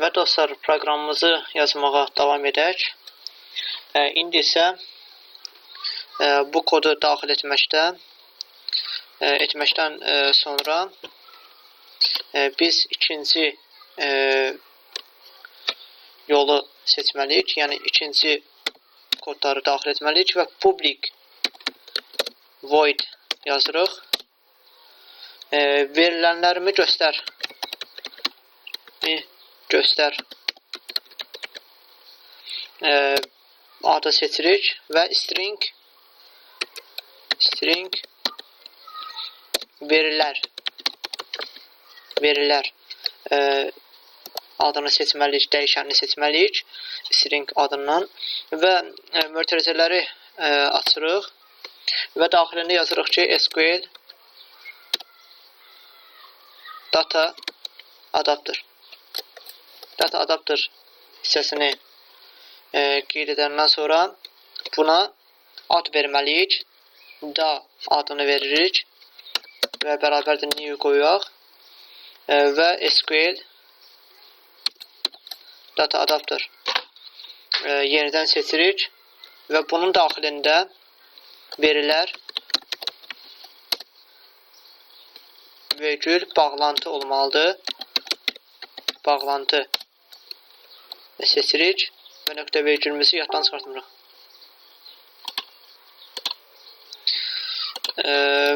Və dostlar, proqramımızı yazmağa davam edək. İndi isə bu kodu daxil etməkdən sonra biz ikinci yolu seçməliyik. Yəni ikinci kodları daxil etməliyik və public void yazırıq. Verilənlərimi göstər. Göstər. Adı seçirik və string verilər adını seçməliyik, dəyişənini seçməliyik string adından və mötərizələri açırıq və daxilində yazırıq ki, SQL data adapter. Data adapter hissəsini qeyd edəndən sonra buna ad verməliyik. Da adını veririk və bərabərdir new qoyaq və SQL data adapter yenidən seçirik və bunun daxilində verilər vergül bağlantı olmalıdır. Bağlantı seçirik və nöqtə vergülümüzü yaddan çıxartmırıq.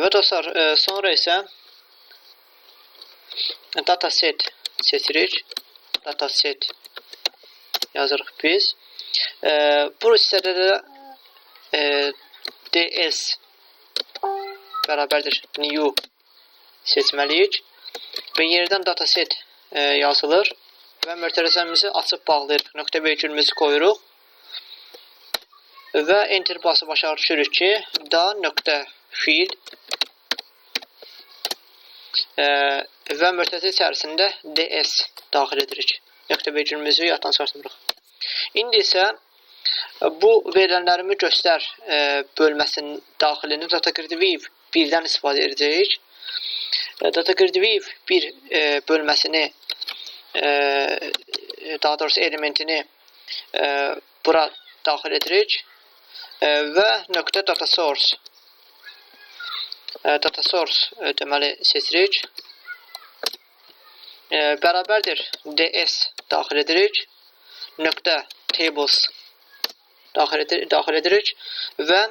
Və dostlar, sonra isə dataset seçirik. Dataset yazırıq biz. Bu hissədə də DS bərabərdir new seçməliyik və yenidən dataset yazılır və mötərizəmizi açıb bağlayırıq. Nöqtə vergülümüzü qoyuruq və enter basıb aşağı düşürük ki, da nöqtə fill və mötərizə içərisində DS daxil edirik. Nöqtə vergülümüzü yaddan çıxartmırıq. İndi isə bu verilənlərimi göstər bölməsinin daxilində data grid view 1-dən istifadə edəcəyik. Data grid view 1 bölməsini, daha doğrusu elementini bura daxil edirik və nöqtə data source data source deməli seçirik. Bərabərdir DS daxil edirik. Nöqtə tables daxil edirik və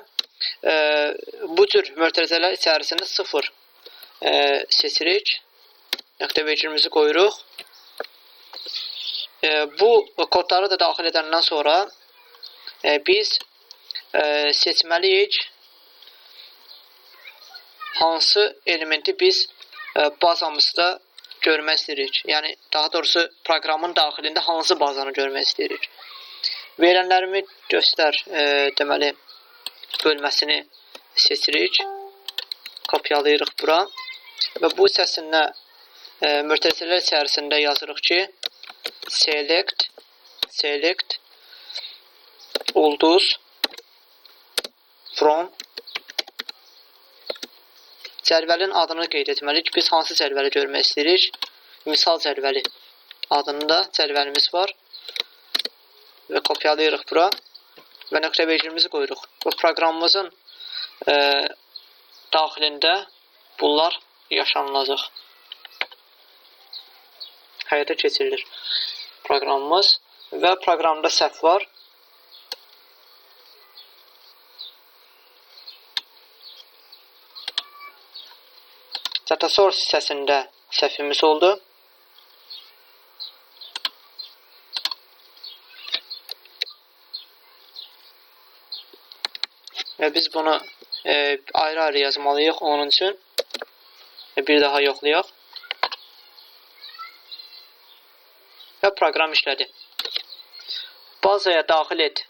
bu cür mötərizələr içərisində 0 seçirik. Nöqtə vergülümüzü qoyuruq. Bu kodları da daxil edəndən sonra biz seçməliyik hansı elementi biz bazamızda görmək istəyirik. Yəni, daha doğrusu proqramın daxilində hansı bazanı görmək istəyirik. Verilənlərimi göstər deməli bölməsini seçirik. Kopyalayırıq bura və bu hissəsində mötərizələr içərisində yazırıq ki, select ulduz from cədvəlin adını qeyd etməliyik. Biz hansı cədvəli görmək istəyirik? Misal cədvəli adında cədvəlimiz var və kopyalayırıq bura və nöqtə vergülümüzü qoyuruq. Bu proqramımızın daxilində bunlar yaşanılacaq. Həyata keçirilir proqramımız və proqramda səhv var. Data source hissəsində səhvimiz oldu. Və biz bunu ayrı-ayrı yazmalıyıq onun üçün. Bir daha yoxlayaq. Və proqram işlədi. Bazaya daxil et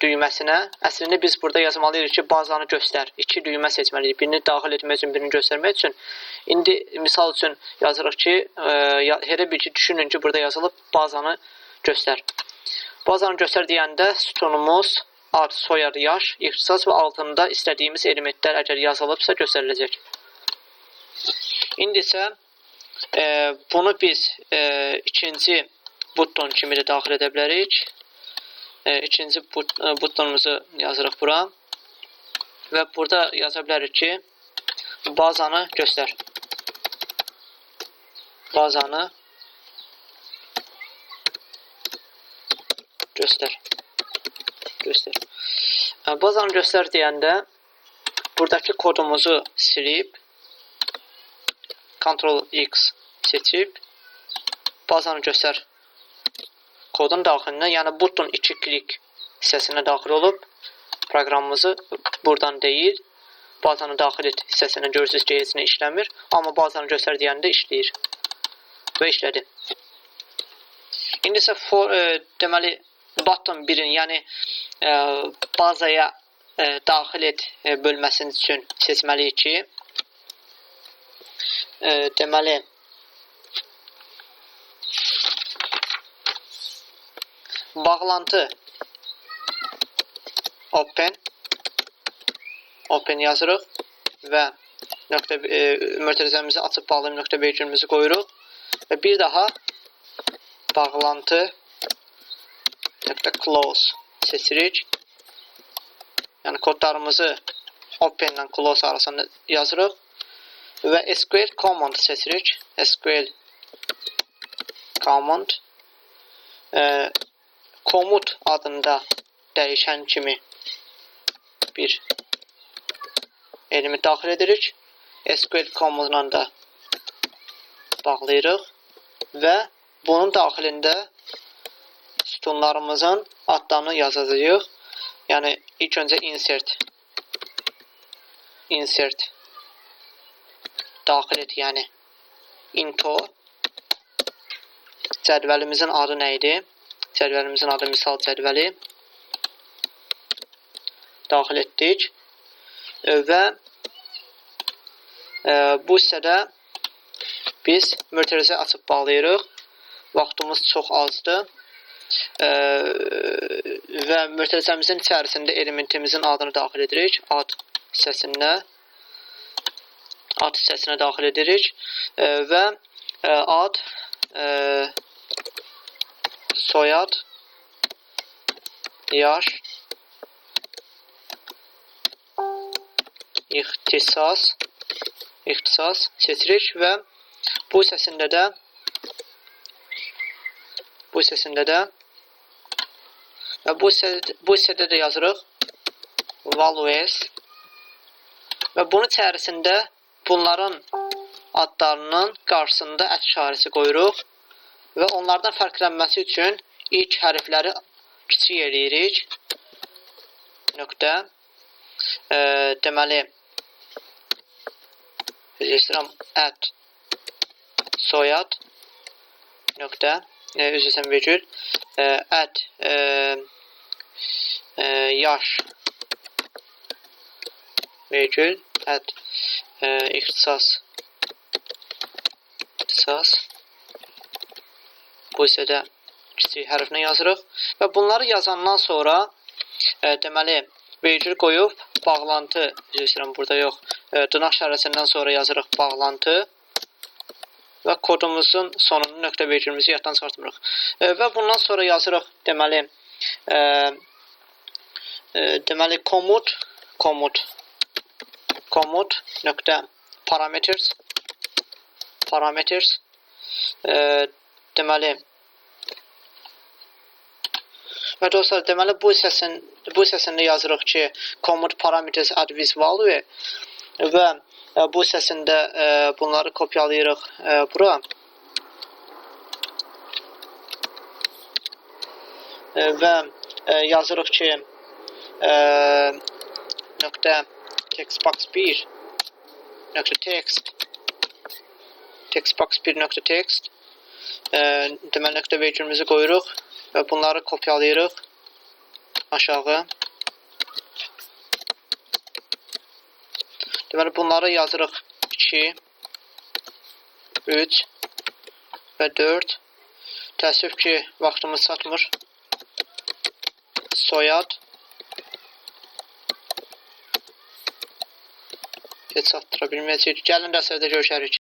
düyməsinə əslində biz burada yazmalıyıq ki, bazanı göstər. İki düymə seçməliyik. Birini daxil etmək üçün, birini göstərmək üçün. İndi misal üçün yazırıq ki, elə bil ki, düşünün ki, burada yazılıb bazanı göstər. Bazanı göstər deyəndə sütunumuz ad, soyad, yaş, ixtisas və altında istədiyimiz elementlər əgər yazılıbsa göstəriləcək. İndi isə bunu biz ikinci Button kimi də daxil edə bilərik. İkinci butonumuzu yazırıq bura. Və burada yaza bilərik ki, bazanı göstər. Bazanı göstər. Göstər. Bazanı göstər deyəndə buradakı kodumuzu silib Ctrl X seçib bazanı göstər kodun daxilinə, yəni button 2 klik hissəsinə daxil olub proqramımızı buradan deyil, bazanı daxil et hissəsindən görürsünüz ki, heç nə işləmir, amma bazanı göstər deyəndə işləyir və işlədi. İndi isə deməli button 1-in, yəni bazaya daxil et bölməsinin üçün seçməliyik ki, deməli bağlantı open yazırıq və nöqtə mötərizəmizi açıb bağlayıb nöqtə vergülümüzü qoyuruq və bir daha bağlantı nöqtə close seçirik. Yəni kodlarımızı open ilə close arasında yazırıq və SQL command seçirik. SQL command komut adında dəyişən kimi bir elmi daxil edirik. SQL command-la da bağlayırıq və bunun daxilində sütunlarımızın adlarını yazacağıq. Yəni ilk öncə insert daxil et, yəni into cədvəlimizin adı nə idi? Cədvəlimizin adı misal cədvəli daxil etdik və bu hissədə biz mötərizə açıb bağlayırıq. Vaxtımız çox azdır və mötərizəmizin içərisində elementimizin adını daxil edirik. Ad hissəsinə daxil edirik və ad, soyad, yaş, ixtisas seçirik və bu hissəsində də və bu hissədə də yazırıq values və bunun içərisində bunların adlarının qarşısında ət işarəsi qoyuruq və onlardan fərqlənməsi üçün ilk hərfləri kiçik eləyirik. Nöqtə. Deməli, üzr istəyirəm, ət, soyad, nöqtə, üzr istəyirəm, virgül, ət, yaş, virgül, ət, ixtisas, bu hissədə kiçik hərflə yazırıq və bunları yazandan sonra deməli, virgül qoyub bağlantı, üzr istəyirəm, burada yox, dırnaq işarəsindən sonra yazırıq bağlantı və kodumuzun sonunu nöqtə virgülümüzü yaddan çıxartmırıq. Və bundan sonra yazırıq, deməli, deməli komut nöqtə parameters deməli və dostlar, deməli bu hissəsində yazırıq ki, komut parameters add with value və bu hissəsində bunları kopyalayırıq bura və yazırıq ki, nöqtə textbox 1 nöqtə text textbox 1 nöqtə text deməli nöqtə vergülümüzü qoyuruq və bunları kopyalayırıq aşağı. Deməli bunları yazırıq 2, 3 və 4. Təəssüf ki, vaxtımız çatmır. Soyad. Heç çatdıra bilməyəcəyik. Gəlin dərslərdə görüşərik.